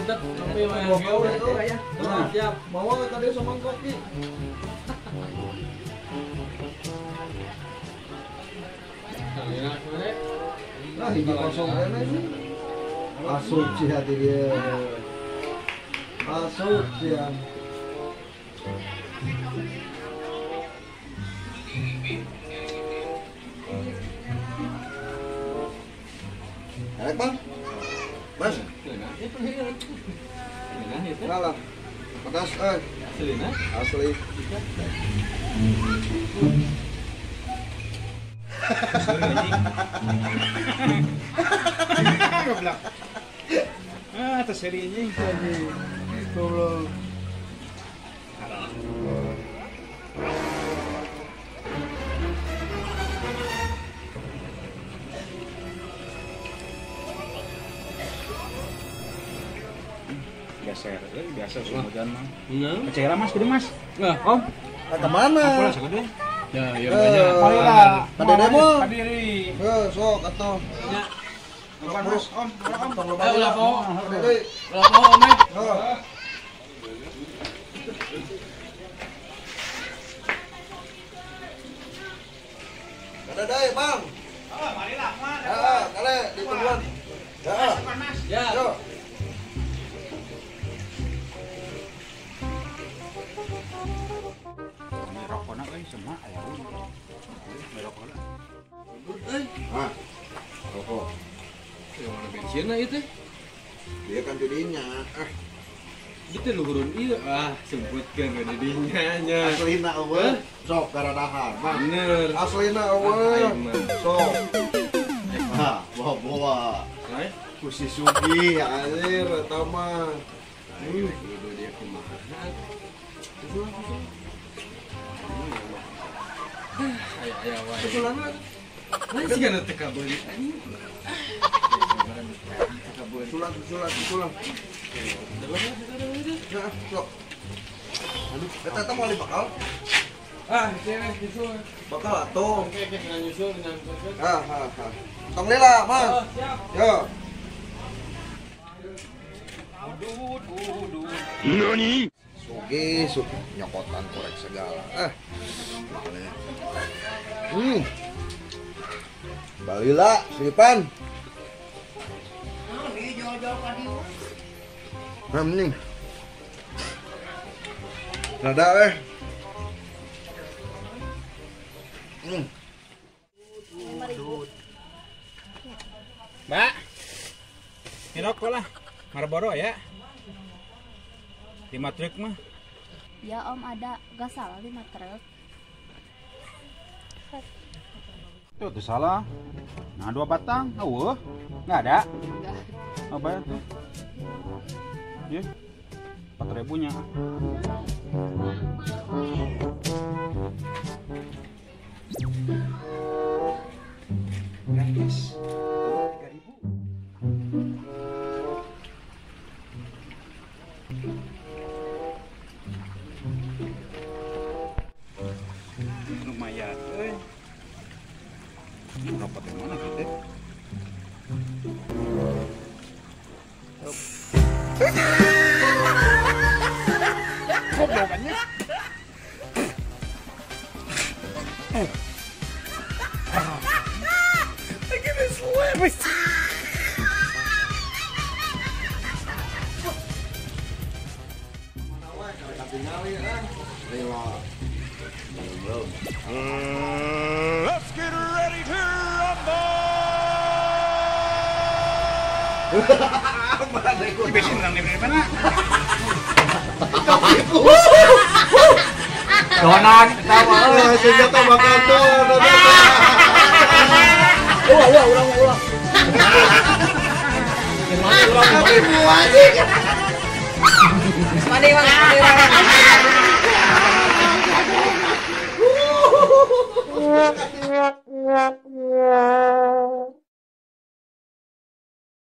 Mantap, kopi mah. Siap. Mau tadi sama kopi. Nah, hiji kosong kene sih. Asup sih hati dia. Asup sih ya. Enak bang? Mas? Salah. Pedas eh. Asli. Goblok. Ah, atas seri anjing. Goblok. Geser, biasa hujan mah. Kecela mas, gede mas. Nah, om. Ke mana? Ya, ya banyak. Marilah. Pada demo. Kadiri. Heh, sok atuh. Ya. Terus om, om. Tong loba. Ulah poho. Ulah poho om. Heeh. Kada deui, Bang. Oh, marilah, Mas. Heeh, kale ditungguan. Heeh. Ya. Yo. Rokona euy semua aya rokona. Euy. Hah. Rokok. Yang mana bensinna ieu teh? Dia kan didinya. Ah. Itu luhurun ieu ah sebutkeun we didinya nya. Aslina eueuh. Sok garadahar, Bang. Bener. Aslina eueuh. Sok. Hah, bawa-bawa. Hai. Ku si Sugi anjir eta mah. Kudu dia kumaha. Aya wae. Susulan. Lain sih kan teu kabeuli anjing. Susulan, susulan, susulan. Nah, sok. Aduh, eta teh moal bakal. Ah, cewek nyusul. Bakal atuh. Oke, oke, nyusul nyusul. Ah, ah, ah. Tong lila, Mas. Oh, siap. Yo. Nani? Sugi, sugi nyokotan korek segala. Ah. Balila, selipan. Nah, mending. Rada eh. Mbak, ini rokok lah, Marlboro ya. 5 truk mah. Ya om ada, gak salah 5 truk. Itu tuh salah. Nah 2 batang, oh, nggak ada. Nggak. Apa ya tuh? Ya, 4.000-nya. Gratis. 3.000. Lumayan, eh. Rapat yang mana gitu? Goblok anjing. Look at this lips. Let's get ready to rumble. Bensin menang dari mana? Donat ketawa. Senjata bakal donat. Ulah, ulah, ulah, ulah. Ulah, ulah. Mandi, mandi, mandi.